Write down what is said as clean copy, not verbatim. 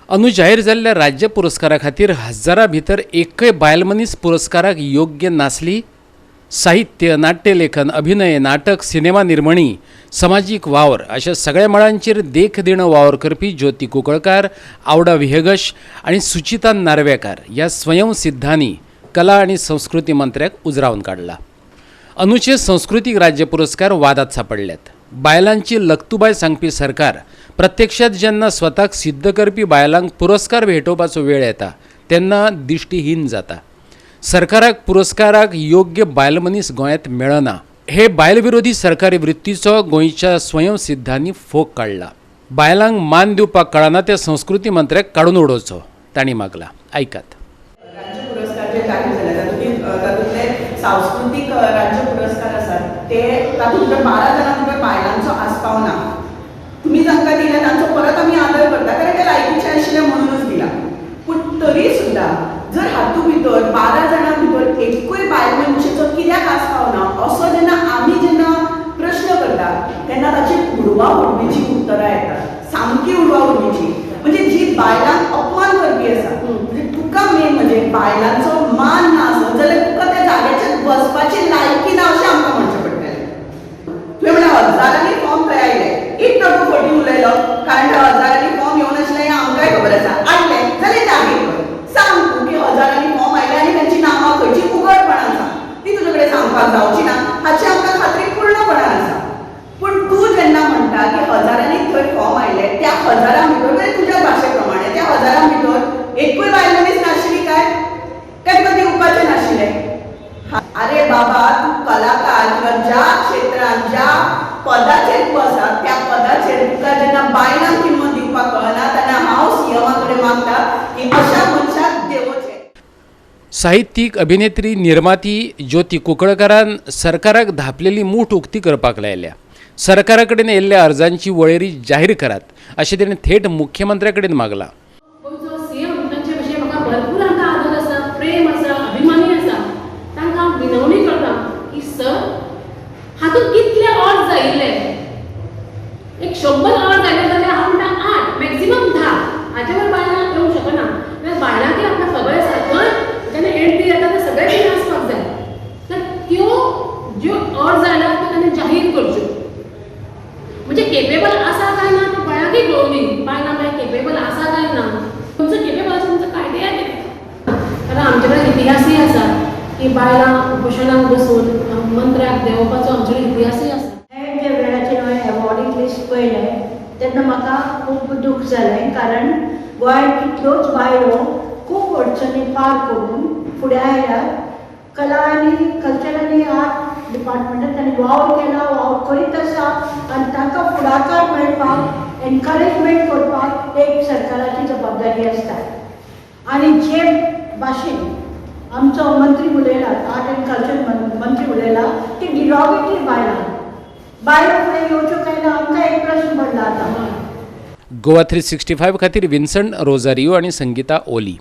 अंदू जाहीर जाल्ल्या राज्य पुरस्कारा खातीर हजारा भितर एकय बायल मनीस पुरस्काराक योग्य नासली. साहित्य, नाट्यलेखन, अभिनय, नाटक, सिनेमा निर्मणी, समाजीक वावर अशा सगळ्या मळांचेर देखदिणो वावर करपी ज्योती कुंकळकार, आवडा विहगश आनी सुचिता नार्वेकार ह्या स्वयंसिद्धांनी कला आनी संस्कृती मंत्र्याक उजरावन काडला. अंदूचे संस्कृतीक राज्य पुरस्कार वादात सापडल्यात. बायलांची लक्तुबाय सांगपी सरकार प्रत्यक्षात जेन्ना स्वताक सिद्ध करपी बायलांक पुरस्कार भेटोवपाचो वेळ येता तेन्ना दिश्टीहीन जाता. सरकाराक पुरस्काराक योग्य बायलमनीस गोंयांत मेळना. हे बायल विरोधी सरकारी वृत्तीचो गोंयच्या स्वयंसिद्धांनी फोग काडला. बायलांक मान दिवपाक कळना त्या संस्कृती मंत्र्याक काडून उडोवचो तांणी मागला. आयकात. राज्य पुरस्कार जे जाहीर जाले, तातूंतले सांस्कृतीक राज्य पुरस्कार आसात ते, तातूंत भितर 12 जाणां भितर बायलांचो आस्पाव ना. तुमी जांकां दिला तांचो परत आमी आदर करता, कारण ते लायकीचे आशिल्ले म्हणूनच दिला. पूण तरी सुद्दां जर हातूंत भितर 12 जाणां भितर एकूय बायल मनशेचो कित्याक आस्पाव ना असो जेन्ना आमी जेन्ना प्रश्न करता, तेन्ना ताची उडवा उडवीची उत्तरां येतात, सामकी उडवा उडवीची, म्हणजे जी बायलांक अपमान करपी आसा. म्हणजे तुका मेन म्हणजे बायलांचो मान ना आसत जाल्यार तुका त्या जाग्याचेर बसपाची लायकी ना अशें आमकां म्हणचें पडटलें. तुवें म्हणल्यार हजारांनी फॉर्म थंय आयले. एक तर तूं फटी उलयलो, कारण त्या हजारांनी फॉर्म येवन आशिल्ले हें आमकांय खबर आसा. आयले जाल्यार जाहीर कर, सांग तूं की हजारांनी फॉर्म आयले आनी तांची नांवां खंयची, उगडपणान सांग. ती तुजे कडेन सांगपाक जावची ना हाची आमकां खात्री पूर्णपणान आसा. पूण तूं जेन्ना म्हणटा की हजारांनी थंय फॉर्म आयले, त्या हजारां भितर, म्हणजे तुज्या भाशे प्रमाणे, त्या हजारां भितर एकूय बायल मनीस नाशिल्ली काय? काय तुका दिवपाचें नाशिल्लें? अरे बाबा, तूं कलाकार किंवा ज्या क्षेत्रान, ज्या पदाचेर तूं आसा, त्या पदाचेर तुका जेन्ना बायलांक किंमत दिवपाक कळना, तेन्ना हांव सीएमा कडेन मागता की अशा मनशाक देवोचें. साहित्यीक, अभिनेत्री, निर्माती ज्योती कुंकळकारान सरकाराक धांपलेली मूठ उक्ती करपाक लायल्या. सरकारा कडेन येयल्ल्या अर्जांची वळेरी जाहीर करात अशें ताणें थेट मुख्यमंत्र्या कडेन मागलां. गोंयचो सीएम, तांचे विशीं म्हाका भरपूर आमकां आदर आसा, प्रेम आसा, अभिमानी आसा. तांकां हांव विनवणी करता की सर, हातूंत कितले अर्ज आयिल्ले? एक 100 अर्ज आयले जाल्यार हांव म्हणटा 8, मॅक्झिमम 10, हाचे वयर बायलां येवंक शकना. कित्याक बायलांकय आपणाक खबर आसा, थंय जेन्ना एंट्री जाता ते सगळे कितें आसपाक जाय. तर त्यो ज्यो अर्ज आयल्यात त्यो तांणी जाहीर करच्यो. म्हणजे केपेबल आसा काय ना ते बायलांकय कळूं दी. बायलां मागीर केपेबल आसा काय ना, तुमचो केपेबल आसा, तुमचो क्रायटेरिया कितें? कारण आमचे कडेन इतिहासूय आसा की बायलां उपोशणाक बसून मंत्र्याक देंवोवपाचो आमचे कडेन इतिहासूय आसा. हे ज्या वेळाचेर हांवें एवॉर्डींग लिस्ट पळयलें तेन्ना म्हाका खूब दूख जालें, कारण गोंयांत कितल्योच बायलो खूब अडचणी पार करून फुडें आयल्यात. कला आनी कल्चर आनी आर्ट डिपार्टमेंटान तांणी वावर केला, वावर करीत आसा आनी तांकां फुडाकार मेळपाक, एनकरेजमेंट करपाक एक सरकाराची जबाबदारी आसता. आनी जे भाशेन आमचो मंत्री उलयला, आर्ट एंड कल्चर मंत्री उलयला की डिरोगेटरी, बायलां बायलो फुडें येवच्यो काय ना, आमकां एक प्रश्न पडला आतां. गोवा 365 खातीर विन्संट रोजारियो आनी संगीता ओली.